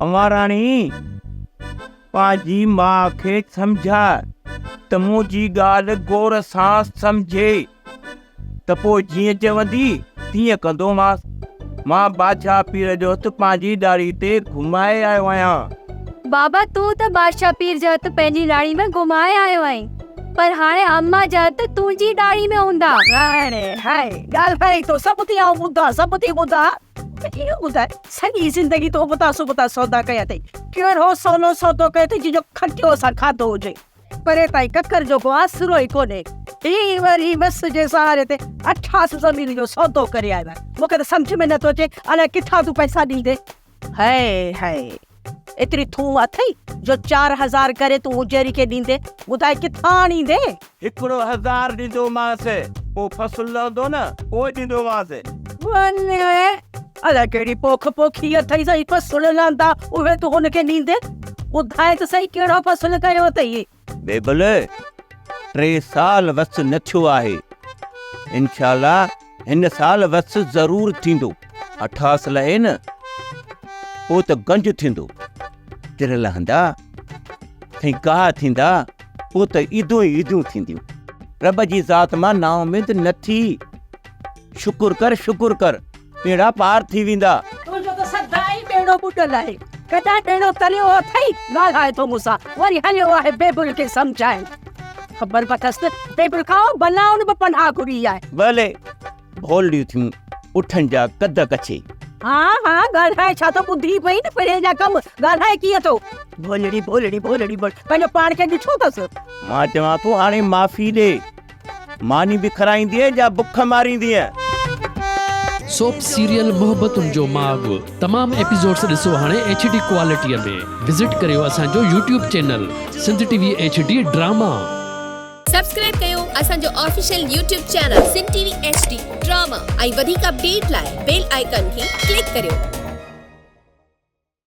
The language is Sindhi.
اوهان راڻي پنهنجي ماء کي سمجهاء ته منهنجي ڳالهه غور سان سمجهي ته پوء جيئن چوندي تيئن ڪندومانس. مان بادشاهه پير جو هٿ پنهنجي ڏاڙهي تي گهمائي آيو آهيان. بابا تون ته بادشاهه پير جو هٿ پنهنجي ڏاڙهي ۾ گهمائي آيو آهين پر هاڻي اما جا هٿ تنهنجي ڏاڙهي ۾ هوندا. راڻي، هاء ڳالهائين ٿو سڀ ٿي آئون ٻڌان سڀ ٿي ٻڌان. اهو ٻڌاء سڄي زندگي تو ابتا سبتا سودا ڪيا اٿئي، ڪهڙو سولو سودو ڪيو اٿئي جنهن جو کٽيو اسان کاڌو هجي. پري تائين ڪڪر جو ڪو آسرو ئي ڪونهي. هي وري وس جي سهاري تي اٺاس زمين جو سودو ڪري آيو آهي. مون کي ته سمجهه ۾ نٿو اچي الائي ڪٿان تون پئسا ڏيندين. هاء هاء ايتري ٿوم اٿئي جو 4000 ڪري تون اجيري کي ڏيندين. ٻڌاء ڪٿان آڻيندين؟ 1000 ڏيندومانس، پوء فصل لهندو نه، پوء ڏيندومانس. وڃ الائي ڪهڙي پوک پوکي اٿئي سائين فصل لهندا اهي تون هن کي ڏيندين. ٻڌاء ته سهي ڪهڙو فصل ڪيو اٿئي؟ بيبل، ٽي سال وس نه ٿيو آهي. انشاء الله هن سال وس ضرور ٿيندو. اٺاس لهي نه پوء ته گنج ٿيندو. تر لهندا سائين گاهه ٿيندا پوء ته عيدون ئي عيدون ٿينديون. رب جي ذات مان نااميد نه ٿي. شڪر ڪر شڪر ڪر ٻيڙا پار ٿي ويندا. تنهنجو ته سدائين ٻيڙو ٻڏل آهي. ڪڏهن ٻيڙو تريو اٿئي؟ ڳالهائي ٿو مون سان وري هليو آهي بيبل کي سمجهائڻ. خبر به اٿس ته بيبل کان بلائن به پناهه گهري آهي. ڀلي ڀولڙيون ٿيون اٺن جا قد ڪڇي. ها ها ڳالهائي ڇا ٿو ٻڌي پئي نه پري جا ڪم ڳالهائي ڪيئن ٿو. ڀولڙي ڀولڙي ڀولڙي ڀولڙي پنهنجو پاڻ کي ڏٺو اٿس. مان چوان ٿو هاڻي معافي ڏي. ماني به کارائيندينء يا بک ماريندينء؟ سوپ سيريل محبتن جو ماڳ تمام ايپيسوڊس ڏسو هاڻي ايڇ ڊي ڪوالٽيء ۾ وزٽ ڪريو اسان جو YouTube channel Sindh T V H D drama. Subscribe ڪيو اسان جو official YouTube channel Sindh T V H D drama ۽ وڌيڪ اپڊيٽ لاء بيل آئيڪان کي ڪلڪ ڪريو.